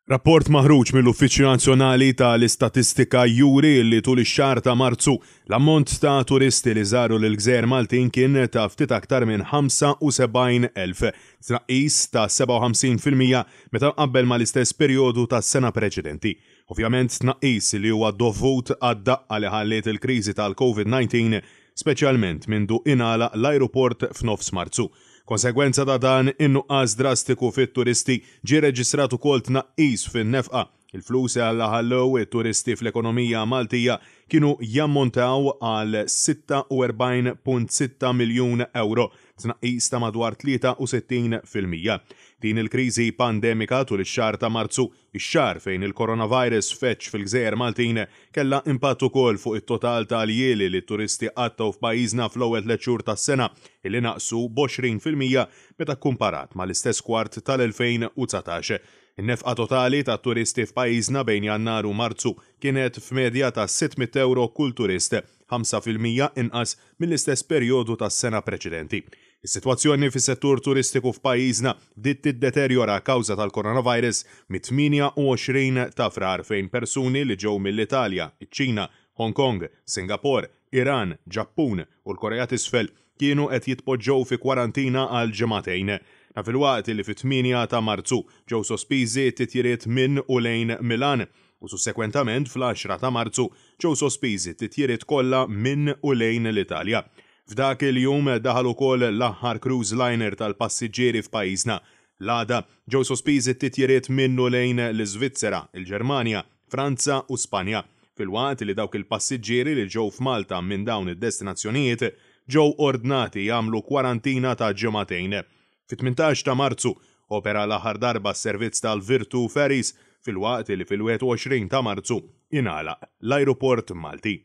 Rapport maħruġ mill-Uffiċċju Nazzjonali tal-Istatistika juri li tul ix-xahar ta' Marzu, l-ammont ta' turisti li żaru lill-gżejjer Maltin kien ta' ftit aktar minn 75,000, tnaqqis ta' 57% meta mqabbel mal-istess perjodu tas-sena preċedenti. Ovvjament tnaqqis li huwa dovut għad-daqqa li ħalliet il-kriżi tal-Covid 19, speċjalment mindu ingħalaq l-ajruport f'nofs Marzu. Konsegwenza ta' dan in-nuqqas drastiku fit-turisti ġie rreġistrat ukoll tnaqqis fin-nefqa. Il-flus li ħallew it-turisti fl-ekonomija Maltija kienu jammontaw għal 46.6 miljun ewro, tnaqqis ta' madwar 63%. Din il-kriżi pandemika tul ix-xahar ta' Marzu Ix-xahar fejn il-coronavirus feġġ fil-gżejjer Maltin kellha impatt ukoll fuq it-total ta' ljieli li t-turisti qattgħu f'pajjiżna fl-ewwel tlett xhur tas-sena, illi naqsu b'20% meta kkumparat mal-istess kwart tal-2019. In-nefqa totali tat-turisti f'pajjiżna bejn Jannar u Marzu kienet f'medja ta' 600 ewro kull turist, 5% inqas mill-istess perjodu tas-sena preċedenti. Is-sitwazzjoni fis-settur turistiku f'pajjiżna bdiet tiddeterjora kawża tal-coronavirus mit-28 ta' Frar fejn persuni li ġew mill-Italja, iċ-Ċina, Hong Kong, Singapore, Iran, Ġappun u l-Korea t'Isfel kienu qed jitpoġġew fi kwarantina għal ġimagħtejn. Dan filwaqt li fit-8 ta' Marzu ġew sospiżi t-titjiriet minn u lejn Milan u sussekwentament fl-għaxra ta' Marzu ġew sospiżi t-titjiriet kollha minn u lejn l-Italja. F'dak il-jum daħal ukoll l-aħħar cruise liner tal-passiġġieri f'pajjiżna. L-għada, ġew sospiżi t-titjiriet minn u lejn l-Iżvizzera, il-Ġermanja, Franza u Spanja, filwaqt li dawk il-passiġġieri li ġew f'Malta minn dawn id-destinazzjonijiet ġew ordnati jagħmlu kwarantina ta' ġimagħtejn. Fit-18 ta' Marzu, opera l-aħħar darba s-servizz tal-Virtu Ferries filwaqt li fil-21 ta' Marzu ingħalaq l-ajruport Malti.